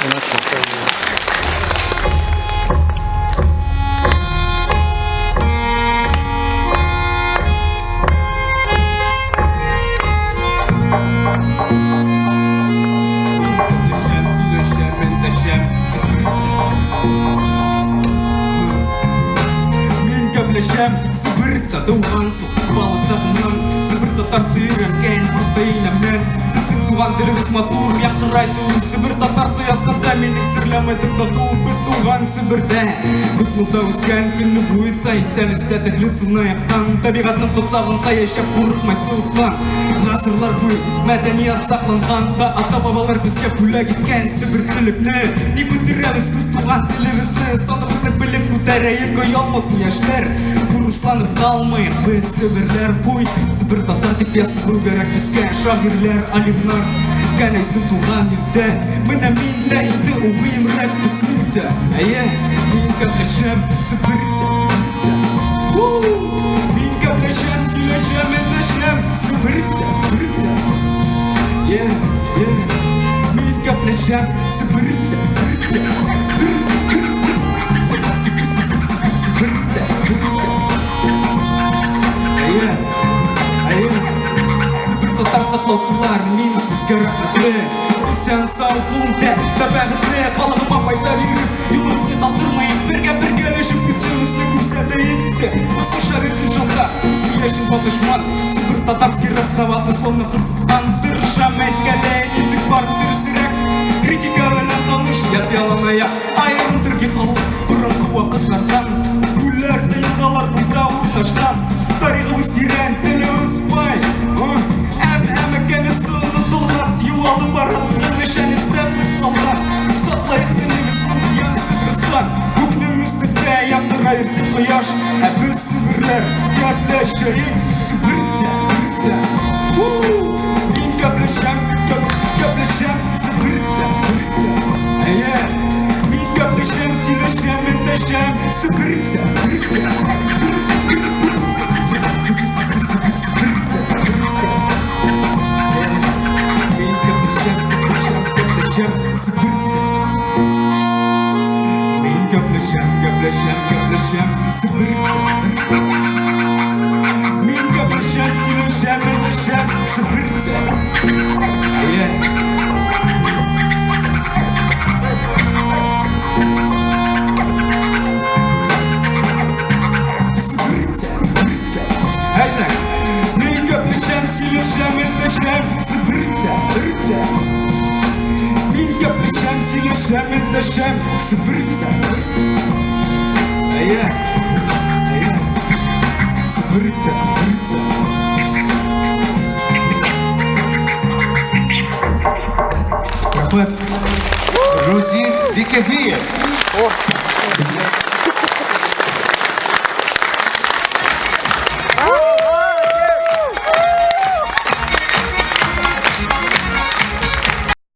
Мин гәпләшәм Себерцә туган су балыцагыннан Себер татарча өйрәнгән ата-инәмнән. Безнең туган телебез матур яңгырай тур Себер татарча язганда минең серләмә туктату. Без туган Себердә, без монда үскән. Көнне буенча итәбез тәтекле аяктан. Табигатьнең кочагында яшәп курыкмай суыктан. Гасырлар буе мәдәният сакланган да ата-бабалар безгә бүләк иткән себерчелекне. Ник үтерәбез без туган телебезне? Саныбызны белеп күтәрәек, оялмасын яшьләр. Бурычланып калмыйк без себерләр. Куй Себер татар дип язу кирәк безгә. Шагыйрьләр, алимнар кәнәйсен туган илдә. Менә мин дә инде укыйм рэп безнеңчә. Әйе, мин гәпләшәм себерчә. Мин гәпләшәм, сөйләшәм, эндәшәм себерчә, берчә. Yeah, yeah. Мин гәпләшәм себерчә, берчә. Себерчә, берчә. Әйе, әйе. Себер татар саклаучылар, мин сезгә рәхмәтле. Исән сау бул да, да бәхетле. Халыгыма файда биреп, юлыбызны калдырмыйк. Бергә бергәләшеп көчебезне күрсәтәек. Услыша бирсен шунда, смеящим по дошман. Себер татарский рэп заваты словно кырсыткан. Тырышам әйткәле, ничек бар дөресрәк. Критика белән таныш, я яланаяк. Аерым төрки халык борынгы вакытлардан. Күлләр дә елгалар буйда урнашкан. Тарихыбыз тирән, телебез бай. Әм әмәкәнесе онытылган, югалып бара торган нишанецтә без калган. Саклайык телебезне, ян Себерстан. Күкнең өстендә яктыра йөрсен кояш. Ә без себерләр гәпләшәек себерчә, берчә. Мин гәпләшәм, гәпләшәм себерчә, берчә. Әйе, мин гәпләшәм, сөйләшәм, эндәшәм себерчә, берчә. Себерчә, берчә. Мин гәпләшәм, гәпләшәм, гәпләшәм себерчә. Мин гәпләшәм, гәпләшәм, гәпләшәм себерчә, берчә. Мин гәпләшәм, сөйләшәм, эндәшәм себерчә. Әйе. Себерчә, берчә. Әйтә. Мин гәпләшәм, сөйләшәм, эндәшәм себерчә, берчә. Мин гәпләшәм, сөйләшәм, эндәшәм себерчә. Әйе. Әйе. Себерчә, берчә. Рәхмәт. Рузил Бикефиев. О!